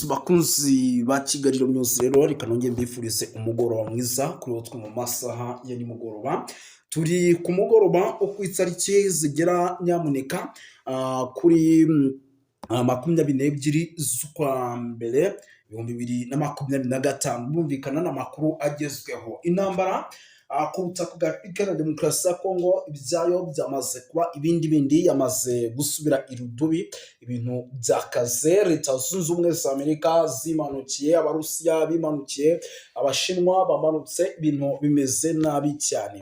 Yes, bakunzi ba Kigali News rero, reka nongere mbifurize umugoroba mwiza kuri twe mu masaha ya nimugoroba. Turi ku mugoroba wo ku itariki zigera nyamuneka kuri 22 z'ukwa mbere 2025. Bumvikana n'amakuru agezweho, intambara ku butaka bwa Repubulika ya Demokarasi ya Kongo ibyayo byamaze kuba ibindi bindi, yamaze gusubira irudubi, ibintu byakaze. Leta Zunze Ubumwe za Amerika zimanukiye, Abarusiya bimanukiye, Abashinwa bamanutse, ibintu bimeze nabi cyane.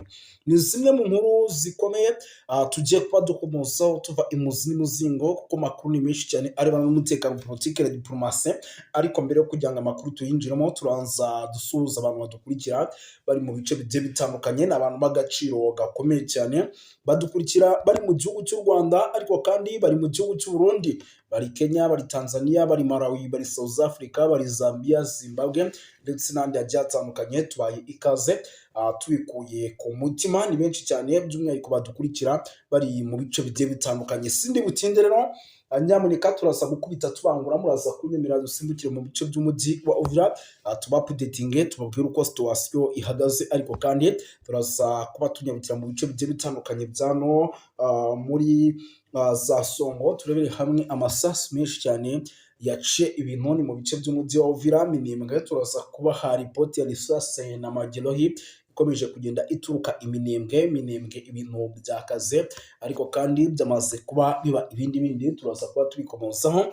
Ni zimwe mu nkuru zikomeye tugiye kuba dukomozaho tuva imuzi n'umuzingo, kuko amakuru ni menshi cyane arebana n'umutekano, politiki na diplomasi. Ariko mbere yo kugira ngo amakuru tuyinjiremo, turanza dusuhuza abantu badukurikira bari mu bice bigiye bitandukanye. Ni abantu b'agaciro gakomeye cyane, badukurikira bari mu gihugu cy'u Rwanda, ariko kandi bari mu gihugu cy'u Burundi, bari Kenya, bari Tanzania, bari Malawi, bari South Africa, bari Zambia, Zimbabwe ndetse n'ahandi hagiye hatandukanye. Tubaye ikaze tubikuye ku mutima. Ni benshi cyane, by'umwihariko badukurikira bari mu bice bigiye bitandukanye. Sindi butinde rero, nyamuneka turaza gukubita tubangura, muraza kunyemera dusimbukire mu bice by'umujyi wa Uvira, tuba updatinge, tubabwire uko situation ihagaze. Ariko kandi turaza kuba tunyarukira mu bice bigiye bitandukanye byano muri za Songo, turebere hamwe amasasu menshi cyane yaciye ibintu. Ni mu bice by'umujyi wa Uvira, Minembwe. Turaza kubaha ripoti ya risase na magerohi ikomeje kugenda ituruka iminembwe. Minembwe ibintu byakaze, ariko kandi byamaze kuba biba ibindi bindi. Turaza kuba tubikomozaho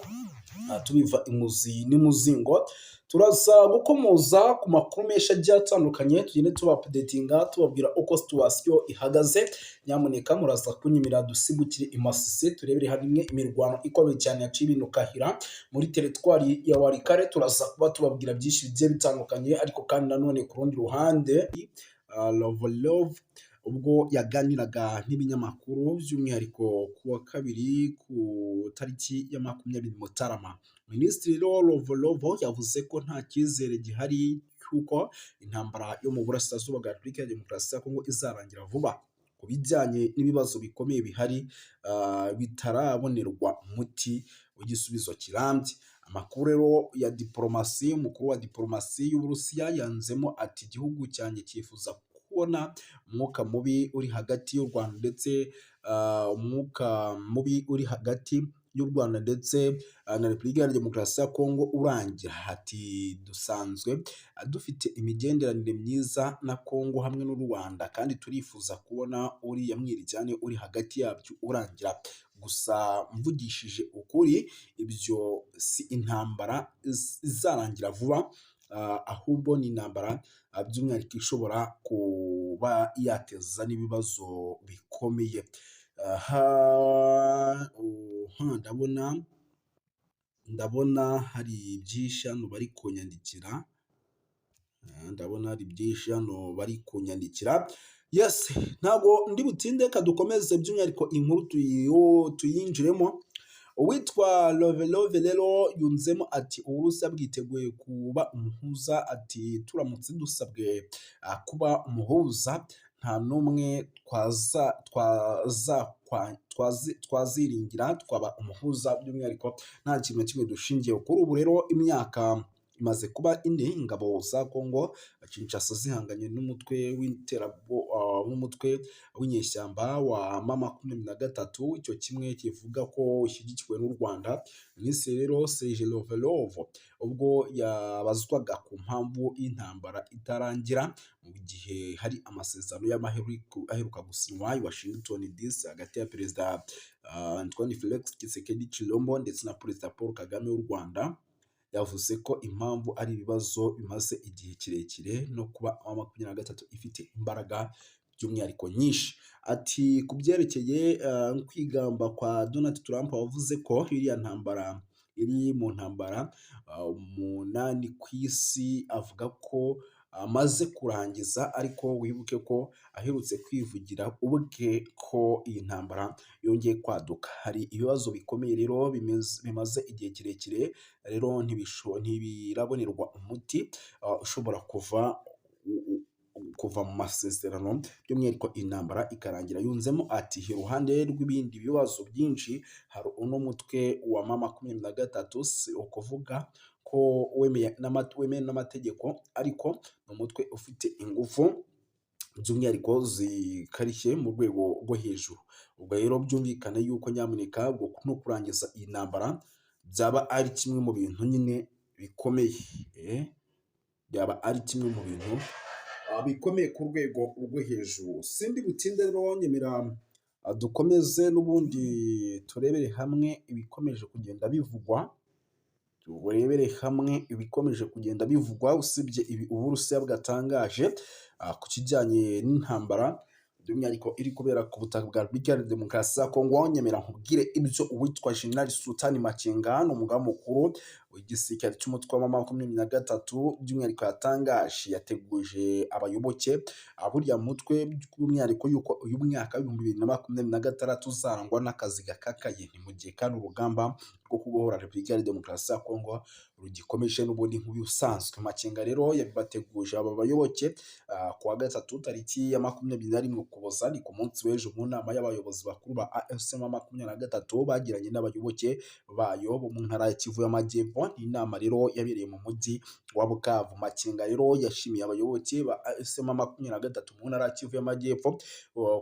tubiva imuzi n'imuzingo. Turaza gukomoza ku makuru menshi agiye atandukanye, tugende tuba updatinga, tubabwira uko situation ihagaze. Nyamuneka muraza kunyemera dusimbukire i Masisi, turebere hamwe imirwano ikomeye cyane yaciye ibintu Kahira muri teritwari ya Walikale. Turaza kuba tubabwira byinshi bigiye bitandukanye. Ariko kandi nanone ku rundi ruhande, Lavrov ubwo yaganiraga n'ibinyamakuru, by'umwihariko ku wa kabiri ku tariki ya 20 Mutarama, Minisitiri Lavrov yavuze ko nta cyizere gihari cy'uko intambara yo mu burasirazuba bwa Repubulika ya Demokarasi ya Kongo izarangira vuba, ku bijyanye n'ibibazo bikomeye bihari bitarabonerwa umuti w'igisubizo kirambye. Amakuru rero ya diporomasi, umukuru wa diporomasi y'Uburusiya yanzemo ati: "Igihugu cyanjye cyifuza kubona umwuka mubi uri hagati y'u Rwanda ndetse umwuka mubi uri hagati y'u Rwanda ndetse na Repubulika ya Demokarasi ya Kongo urangira." Ati: "Dusanzwe dufite imigenderanire myiza na Kongo hamwe n'u Rwanda, kandi turifuza kubona uriya mwiryane uri hagati yabyo urangira. Gusa mvugishije ukuri, ibyo si intambara izarangira vuba, ahubwo ni intambara by'umwihariko ishobora kuba yateza n'ibibazo bikomeye." Aha ndabona hari byinshi hano bari kunyandikira, ndabona hari byinshi hano bari kunyandikira. Yes, ntabwo ndi butinde, reka dukomeze by'umwihariko inkuru tuyinjiremo. Uwitwa Lavrov rero yunzemo ati: "Uburusiya bwiteguye kuba umuhuza." Ati: "Turamutse dusabwe kuba umuhuza, nta n'umwe twaziringira, twaba umuhuza by'umwihariko nta kintu na kimwe dushingiye." Kuri ubu rero imyaka imaze kuba 4 ingabo za Kongo Kinshasa zihanganye n'umutwe w'umutwe w'inyeshyamba wa M23, icyo kimwe kivuga ko ushyigikiwe n'u Rwanda. Minisitiri rero Sergei Lavrov ubwo yabazwaga ku mpamvu y'intambara itarangira mu gihe hari amasezerano y'amahoro aheruka gusinywa i Washington DC hagati ya Perezida Antoine Felix Tshisekedi Tshilombo ndetse na Perezida Paul Kagame w'u Rwanda, yavuze ko impamvu ari ibibazo bimaze igihe kirekire no kuba M23 ifite imbaraga by'umwihariko nyinshi. Ati: "Ku byerekeye kwigamba kwa Donald Trump wavuze ko iriya ntambara iri mu ntambara 8 ku isi, avuga ko amaze kurangiza, ariko wibuke ko aherutse kwivugira ubwe ko iyi ntambara yongeye kwaduka. Hari ibibazo bikomeye rero bimaze igihe kirekire, rero ntibirabonerwa umuti ushobora kuva mu masezerano, by'umwihariko intambara ikarangira." Yunzemo ati: "Iruhande rw'ibindi bibazo byinshi, hari uno mutwe wa M23, si ukuvuga ko wemeye n'amategeko, ariko ni umutwe ufite ingufu by'umwihariko zikarishye mu rwego rwo hejuru. Ubwo rero byumvikane yuko nyamuneka no kurangiza iyi ntambara byaba ari kimwe mu bintu nyine bikomeye, byaba ari kimwe mu bintu bikomeye ku rwego rwo hejuru. Sindi butinde rero, nyemera dukomeze n'ubundi turebere hamwe ibikomeje kugenda bivugwa, turebere hamwe ibikomeje kugenda bivugwa. Usibye ibi Uburusiya bwatangaje ku kijyanye n'intambara by'umwihariko iri kubera ku butaka bwa Repubulika Iharanira Demokarasi ya Kongo, nyemera nkubwire ibyo uwitwa Jenerali Sultani Makenga, ni umugaba mukuru w'igisirikare cy'umutwe wa M23, by'umwihariko yatangaje. Yateguje abayoboke buriya mutwe by'umwihariko yuko uyu mwaka w'2026 uzarangwa n'akazi gakakaye. Ni mu gihe kandi urugamba rwo kubohora Repubulika Iharanira Demokarasi ya Kongo rugikomeje n'ubundi nk'ubusanzwe. Makenga rero yabibateguje aba bayoboke ku wa gatatu tariki ya 21 Ukuboza, ni ku munsi w'ejo, mu nama y'abayobozi bakuru ba AFC M23 bagiranye n'abayoboke bayo bo mu ntara ya Kivu y'Amajyepfo. Ni inama rero yabereye mu mujyi wa Bukavu. Makenga rero yashimiye abayoboke ba AFC M23 mu ntara ya Kivu y'Amajyepfo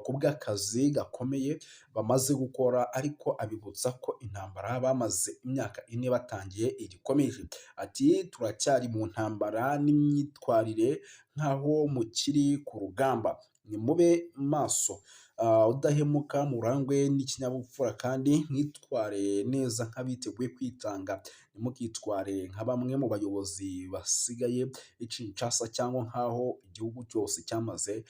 ku bw'akazi gakomeye bamaze gukora, ariko abibutsa ko intambara bamaze imyaka 4 batangiye igikomeje. Ati: "Turacyari mu ntambara n'imyitwarire nk'aho mukiri ku rugamba. Nimube maso, udahemuka, murangwe n'ikinyabupfura kandi mwitware neza nk'abiteguye kwitanga. Ntimukitware nka bamwe mu bayobozi basigaye i Kinshasa cyangwa nk'aho igihugu cyose cyamaze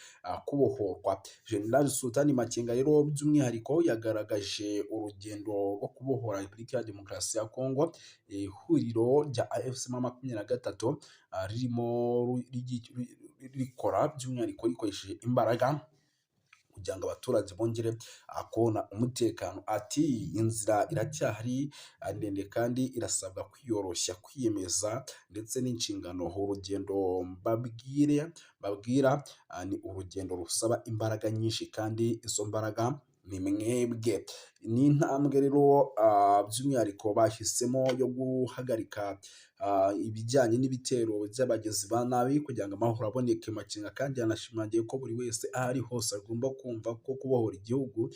kubohorwa." Jenerali Sultani Makenga rero by'umwihariko yagaragaje urugendo rwo kubohora Repubulika ya Demokarasi ya Kongo, ihuriro rya AFC M23 ririmo rikora by'umwihariko rikoresheje imbaraga kugira ngo abaturage bongere kubona umutekano. Ati: "Inzira iracyahari ndende kandi irasabwa kwiyoroshya, kwiyemeza ndetse n'inshingano. Urugendo mbabwira ni urugendo rusaba imbaraga nyinshi kandi izo mbaraga ni mwebwe." Ni intambwe rero by'umwihariko bahisemo yo guhagarika ibijyanye n'ibitero by'abagizi ba nabi kugira ngo amahoro aboneke. Makenga kandi yanashimangiye ko buri wese aho ari hose agomba kumva ko kubohora igihugu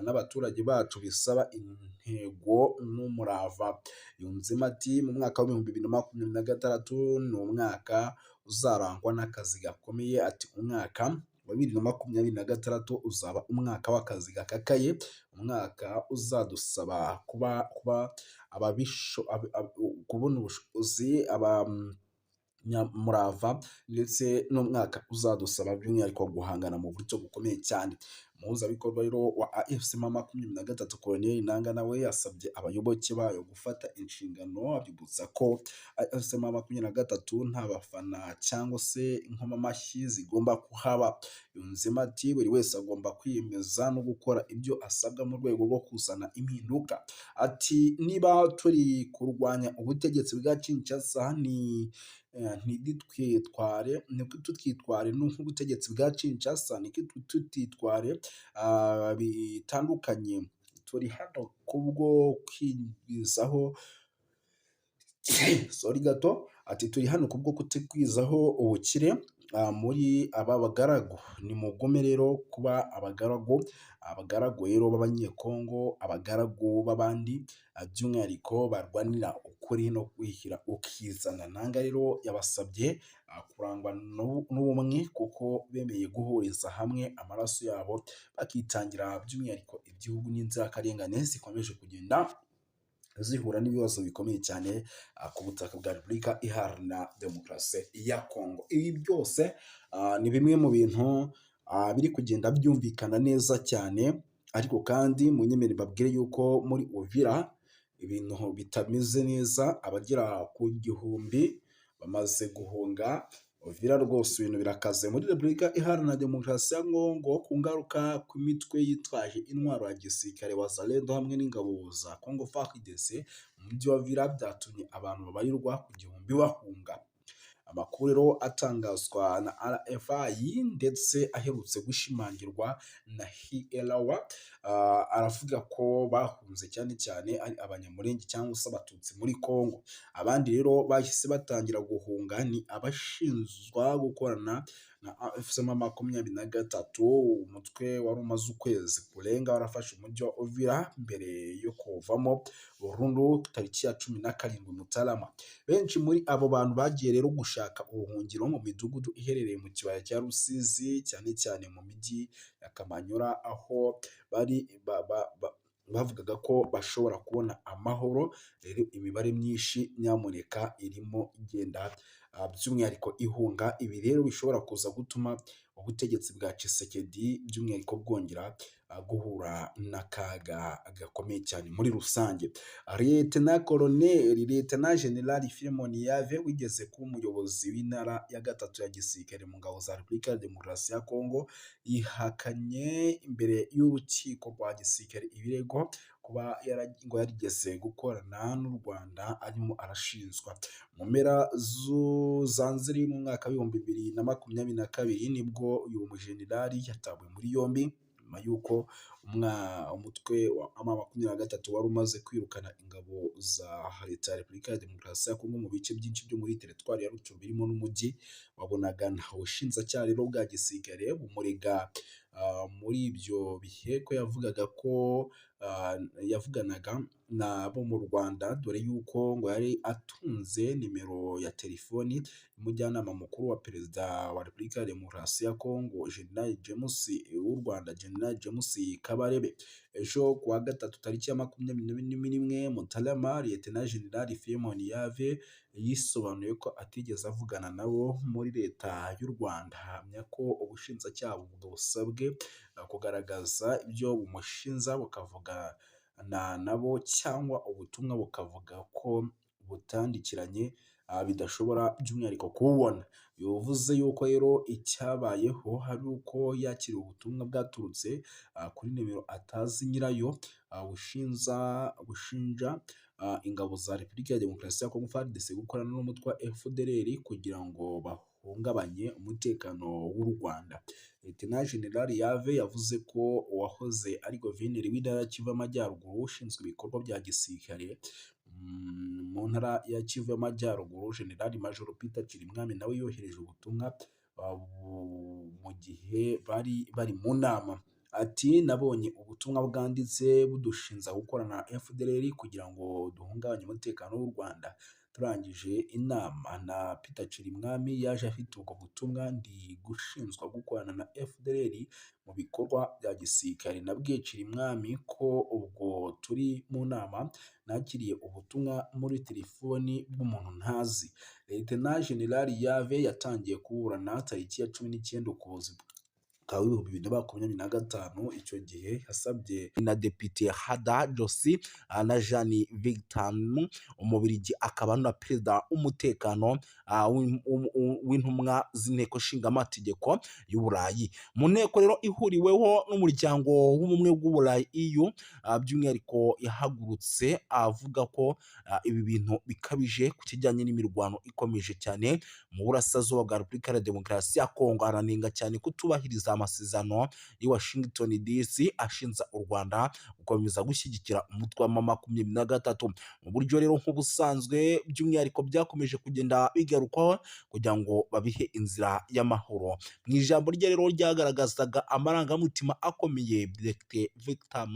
n'abaturage bacu bisaba intego n'umurava. Yunzemo ati: "Mu mwaka w'2026 ni umwaka uzarangwa n'akazi gakomeye." Ati: "Umwaka wa 2026 uzaba umwaka w'akazi gakakaye, umwaka uzadusaba kuba kubona ubushobozi, abanyamurava, ndetse n'umwaka uzadusaba by'umwihariko guhangana mu buryo bukomeye cyane." Umuhuzabikorwa rero wa AFC M23, Corneille Nangaa, nawe yasabye abayoboke bayo gufata inshingano, abibutsa ko AFC M23 nta bafana cyangwa se inkomamashyi zigomba kuhaba. Yunzemo ati: "Buri wese agomba kwiyemeza no gukora ibyo asabwa mu rwego rwo kuzana impinduka." Ati: "Niba turi kurwanya ubutegetsi bwa Kinshasa, ni ntitwitware tutitware nk'ubutegetsi bwa Kinshasa, tutitware bitandukanye. Turi hano kubwo kwigwizaho," sorry gato, ati: "Turi hano kubwo kutigwizaho ubukire muri aba bagaragu. Nimugume rero kuba abagaragu, abagaragu rero b'Abanyekongo, abagaragu b'abandi by'umwihariko barwanira ukuri no kwishyira ukizana." Nangaa rero yabasabye kurangwa n'ubumwe kuko bemeye guhuriza hamwe amaraso yabo bakitangira by'umwihariko igihugu n'inzirakarengane zikomeje kugenda zihura n'ibibazo bikomeye cyane ku butaka bwa Repubulika Iharanira Demokarasi ya Kongo. Ibi byose ni bimwe mu bintu biri kugenda byumvikana neza cyane, ariko kandi munyemerere mbabwire yuko muri Uvira ibintu bitameze neza, abagera ku 1000 bamaze guhunga Uvira. Rwose ibintu birakaze muri Repubulika Iharanira Demokarasi ya Kongo ku ngaruka ku mitwe yitwaje intwaro ya gisirikare Wazalendo hamwe n'ingabo za Congo FARDC mu mujyi wa Uvira, byatumye abantu babarirwa ku 1000 bahunga. Amakuru rero atangazwa na RFI ndetse aherutse gushimangirwa na Hielawa, aravuga ko bahunze cyane cyane ari Abanyamulenge cyangwa se Abatutsi muri Congo. Abandi rero bahise batangira guhunga ni abashinzwa gukorana na AFC M23, umutwe wari umaze ukwezi kurenga warafashe umujyi wa Uvira mbere yo kuvamo burundu tariki ya 17 Mutarama. Benshi muri abo bantu bagiye rero gushaka ubuhungiro mu midugudu iherereye mu kibaya cya Rusizi, cyane cyane mu mijyi ya Kamanyola, aho bari bavugaga ko bashobora kubona amahoro. Rero imibare myinshi nyamuneka irimo igenda by'umwihariko ihunga. Ibi rero bishobora kuza gutuma ubutegetsi bwa Tshisekedi by'umwihariko bwongera guhura n'akaga gakomeye cyane muri rusange. Lieutenant Colonel, Lieutenant General Philemon Yave, wigeze kuba umuyobozi w'intara ya gatatu ya gisirikare mu ngabo za Repubulika ya Demokarasi ya Kongo, yihakanye imbere y'urukiko rwa gisirikare ibirego kuba ngo yarigeze gukorana n'u Rwanda arimo arashinjwa. Mu mpera za Nzeri mu mwaka w'2022 nibwo uyu mujenerali yatawe muri yombi, nyuma y'uko umutwe wa M23 wari umaze kwirukana ingabo za Leta ya Repubulika ya Demokarasi ya Kongo mu bice byinshi byo muri teritwari ya Rutshuru birimo n'umujyi wa Bunagana. Ubushinjacyaha rero bwa gisirikare bumurega muri ibyo bihe ko yavugaga ko yavuganaga nabo mu Rwanda, dore yuko ngo yari atunze nimero ya telefoni y'umujyanama mukuru wa Perezida wa Repubulika ya Demokarasi ya Kongo, General James w'u Rwanda, General James Kabarebe. Ejo kuwa gatatu tariki ya 21 Mutarama, Lieutenant General Philemon Yave yisobanuye ko atigeze avugana nabo muri Leta y'u Rwanda, ahamya ko ubushinjacyaha busabwe kugaragaza ibyo bumushinja bukavugana nabo cyangwa ubutumwa bukavuga ko butandikiranye bidashobora by'umwihariko kuwubona. Bivuze yuko rero icyabayeho hari uko yakiriye ubutumwa bwaturutse kuri nimero atazi nyirayo, bushinja ingabo za Repubulika ya Demokarasi ya Kongo FARDC gukorana n'umutwe wa FDLR kugira ngo bahungabanye umutekano w'u Rwanda. Lieutenant General Yave yavuze ko uwahoze ari guverineri w'intara ya Kivu y'Amajyaruguru ushinzwe ibikorwa bya gisirikare mu ntara ya Kivu y'Amajyaruguru, General Major Peter Chirimwami, nawe yohereje ubutumwa mu gihe bari bari mu nama. Ati: "Nabonye ubutumwa bwanditse budushinja gukorana na FDLR kugira ngo duhungabanye umutekano w'u Rwanda. Turangije inama na Peter Chirimwami yaje afite ubwo butumwa, ndi gushinjwa gukorana na FDLR mu bikorwa bya gisirikare. Nabwiye Chirimwami ko ubwo turi mu nama nakiriye ubutumwa muri telefoni bw'umuntu ntazi." Lieutenant General Yave yatangiye kuburana tariki ya 19 Ukuboza 2025. Icyo gihe yasabye na Depite Hada Josi na Jean Victor, Umubirigi akaba na perezida w'umutekano w'intumwa z'inteko nshingamategeko y'Uburayi. Mu nteko rero ihuriweho n'umuryango w'ubumwe bw'Uburayi, EU, by'umwihariko yahagurutse avuga ko ibi bintu bikabije ku kijyanye n'imirwano ikomeje cyane mu burasirazuba bwa Repubulika ya Demokarasi ya Kongo, aranenga cyane kutubahiriza amasezerano y'i Washington DC ashinja u Rwanda gukomeza gushyigikira umutwe wa M23 mu buryo rero nk'ubusanzwe. By'umwihariko byakomeje kugenda bigarukwaho kugira ngo babihe inzira y'amahoro. Mu ijambo rye rero ryagaragazaga amarangamutima akomeye, Dr Victor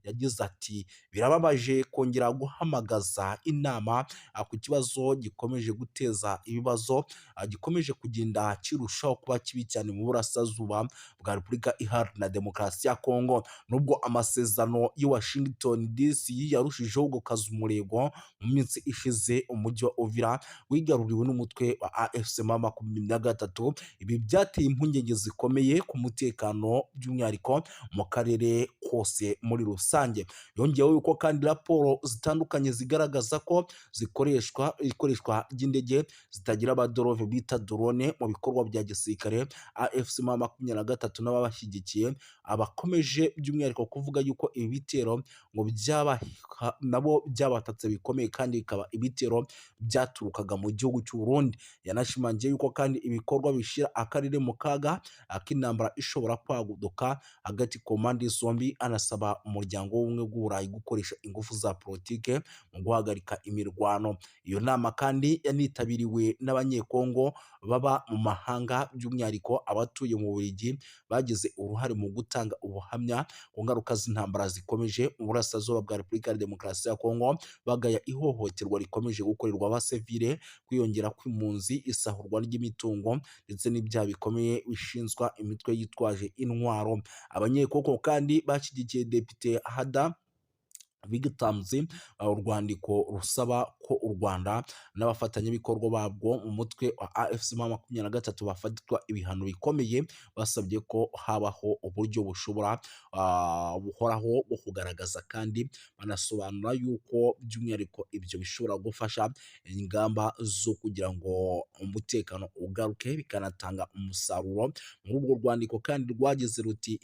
yagize ati: "Birababaje kongera guhamagaza inama ku kibazo gikomeje guteza ibibazo, gikomeje kugenda kirushaho kuba kibi cyane mu burasirazuba bwa Repubulika Iharanira Demokarasi ya Kongo. Nubwo amasezerano y'i Washington DC yarushijeho gukaza umurego, mu minsi ishize umujyi wa Uvira wigaruriwe n'umutwe wa AFC M23. Ibi byateye impungenge zikomeye ku mutekano, by'umwihariko mu karere kose muri rusange." Yongeyeho yuko kandi raporo zitandukanye zigaragaza ko zikoreshwa ikoreshwa ry'indege zitagira abadereva bita drone mu bikorwa bya gisirikare AFC M23. gatatu n'ababashyigikiye abakomeje by'umwihariko kuvuga yuko ibi bitero ngo byaba nabo byabatatse bikomeye, kandi bikaba ibitero byaturukaga mu gihugu cy'u Burundi. Yanashimangiye yuko kandi ibikorwa bishyira akarere mu kaga ak'intambara ishobora kwaguduka hagati ku mpande zombi, anasaba umuryango w'ubumwe bw'Uburayi gukoresha ingufu za politike mu guhagarika imirwano. Iyo nama kandi yanitabiriwe n'Abanyekongo baba mu mahanga, by'umwihariko abatuye mu Bubiligi, bagize uruhare mu gutanga ubuhamya ku ngaruka z'intambara zikomeje mu burasirazuba bwa Repubulika ya Demokarasi ya Kongo, bagaya ihohoterwa rikomeje gukorerwa abasivile, kwiyongera kw'impunzi, isahurwa ry'imitungo ndetse n'ibyaha bikomeye bishinzwa imitwe yitwaje intwaro. Abanyekongo kandi bashyigikiye Depite Hada Victims urwandiko rusaba ko u Rwanda n'abafatanyabikorwa babwo mu mutwe wa AFC M23 bafatirwa ibihano bikomeye. Basabye ko habaho uburyo bushobora buhoraho bwo kugaragaza, kandi banasobanura yuko by'umwihariko ibyo bishobora gufasha ingamba zo kugira ngo umutekano ugaruke, bikanatanga umusaruro. Muri urwo rwandiko kandi rwagize ruti: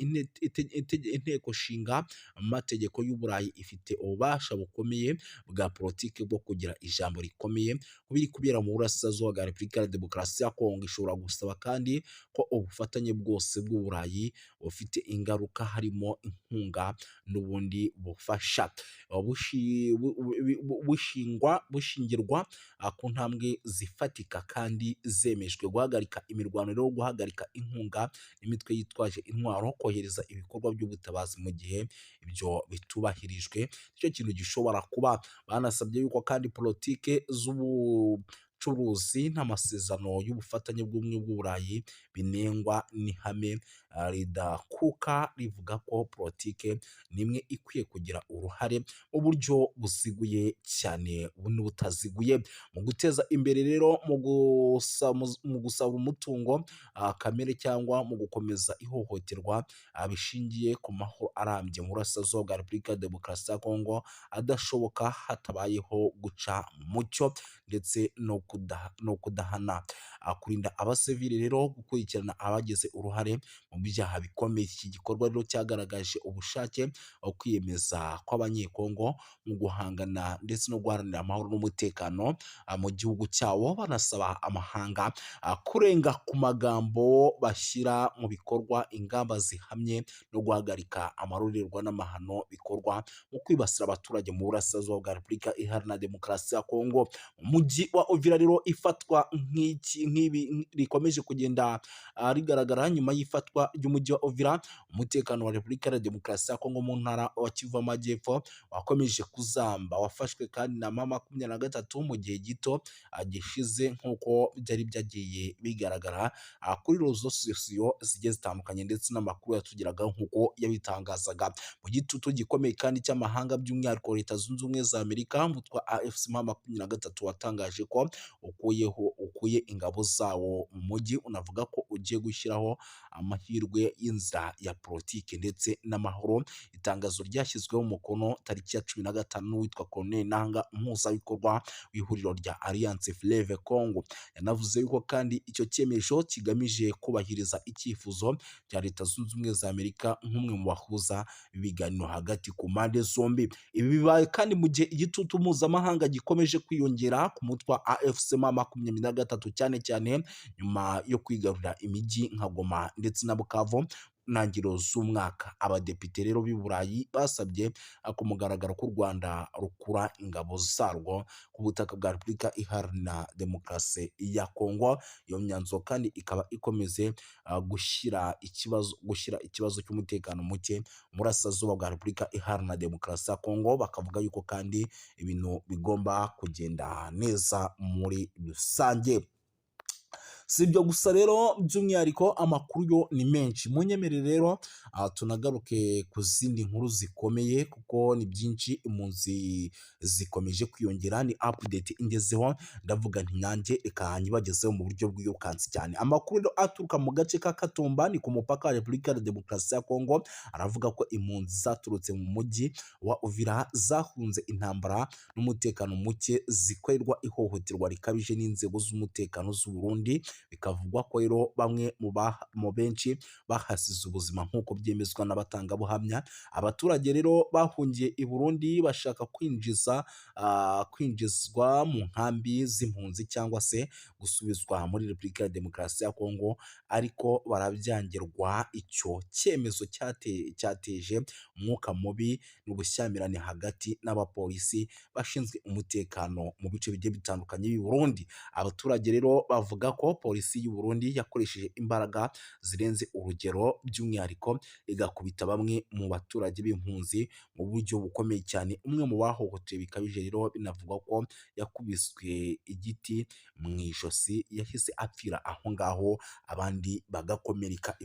"Inteko nshinga amategeko y'Uburayi ifite ububasha bukomeye bwa politiki bwo kugira ijambo rikomeye ku biri kubera mu burasirazuba bwa Repubulika ya Demokarasi ya Kongo. Ishobora gusaba kandi ko ubufatanye bwose bw'Uburayi bufite ingaruka, harimo inkunga n'ubundi bufasha, bushingirwa ku ntambwe zifatika kandi zemejwe: guhagarika imirwano rero, guhagarika inkunga n'imitwe yitwaje intwaro, kohereza ibikorwa by'ubutabazi. Mu gihe ibyo bitubahirijwe, nicyo kintu gishobora kuba." Banasabye yuko kandi politike z'ubucuruzi n'amasezerano y'ubufatanye bw'ubumwe bw'Uburayi binengwa n'ihame ridakuka rivuga ko politike nimwe ikwiye kugira uruhare mu buryo buziguye cyane n'ubutaziguye mu guteza imbere rero mu gusaba umutungo kamere cyangwa mu gukomeza ihohoterwa bishingiye ku mahoro arambye mu burasirazuba bwa Repubulika ya Demokarasi ya Kongo adashoboka hatabayeho guca mu mucyo ndetse no kudahana, kurinda abasivili rero, gukurikirana abagize uruhare mu byaha bikomeye. Iki gikorwa rero cyagaragaje ubushake wo kwiyemeza kw'Abanyekongo mu guhangana ndetse no guharanira amahoro n'umutekano mu gihugu cyabo, banasaba amahanga kurenga ku magambo bashyira mu bikorwa ingamba zihamye no guhagarika amarorerwa n'amahano bikorwa mu kwibasira abaturage mu burasirazuba bwa Repubulika Iharanira Demokarasi ya Kongo. Umujyi wa Uvira rero, ifatwa nk'iki nk'ibi rikomeje kugenda rigaragara nyuma y'ifatwa ry'umujyi wa Uvira, umutekano wa Repubulika ya Demokarasi ya Kongo mu ntara wa Kivu Amajyepfo wakomeje kuzamba. Wafashwe kandi na M23 mu gihe gito gishize, nk'uko byari byagiye bigaragara kuri réseaux sociaux zigiye zitandukanye ndetse n'amakuru yatugeraga nk'uko yabitangazaga. Mu gitutu gikomeye kandi cy'amahanga, by'umwihariko Leta Zunze Ubumwe za Amerika, umutwe wa AFC M23 watangaje ko ukuye ingabo zawo mu mujyi, unavuga ko ugiye gushyiraho amahirwe y'inzira ya politiki ndetse n'amahoro. Itangazo ryashyizweho umukono tariki ya 15 n'uwitwa Corneille Nanga, umuhuzabikorwa w'ihuriro rya Alliance Fleuve Congo. Yanavuze yuko kandi icyo cyemezo kigamije kubahiriza icyifuzo cya Leta Zunze Ubumwe za Amerika nk'umwe mu bahuza ibiganiro hagati ku mpande zombi. Ibi bibaye kandi mu gihe igitutu mpuzamahanga gikomeje kwiyongera ku mutwe wa AFC M23, cyane cyane nyuma yo kwigarurira imijyi nka Goma ndetse na Bukavu ntangiriro z'umwaka. Abadepite rero b'i Burayi basabye ku mugaragaro ko u Rwanda rukura ingabo zarwo ku butaka bwa Repubulika Iharanira Demokarasi ya Kongo. Iyo myanzuro kandi ikaba ikomeze gushyira ikibazo cy'umutekano muke mu burasirazuba bwa Repubulika Iharanira Demokarasi ya Kongo, bakavuga yuko kandi ibintu bigomba kugenda neza muri rusange. Si ibyo gusa rero, by'umwihariko amakuru yo ni menshi. Munyemerere rero tunagaruke ku zindi nkuru zikomeye, kuko ni byinshi. Impunzi zikomeje kwiyongera, ni update ingezeho, ndavuga nti nanjye reka nyibagezeho mu buryo bwirukansi cyane. Amakuru rero aturuka mu gace ka Katumba, ni ku mupaka wa Repubulika ya Demokarasi ya Kongo, aravuga ko impunzi zaturutse mu mujyi wa Uvira zahunze intambara n'umutekano muke, zikorerwa ihohoterwa rikabije n'inzego z'umutekano z'u Burundi. Bikavugwa ko rero bamwe mu benshi bahasize ubuzima, nk'uko byemezwa n'abatangabuhamya. Abaturage rero bahungiye i Burundi bashaka kwinjizwa mu nkambi z'impunzi cyangwa se gusubizwa muri Repubulika ya Demokarasi ya Kongo, ariko barabyangirwa. Icyo cyemezo cyateje umwuka mubi n'ubushyamirane hagati n'abapolisi bashinzwe umutekano mu bice bigiye bitandukanye by'i Burundi. Abaturage rero bavuga ko polisi y'u Burundi yakoresheje imbaraga zirenze urugero, by'umwihariko igakubita bamwe mu baturage b'impunzi mu buryo bukomeye cyane. Umwe mu bahohotewe bikabije rero binavugwa ko yakubiswe igiti mu ijosi, yahise apfira aho ngaho, abandi bagakomereka.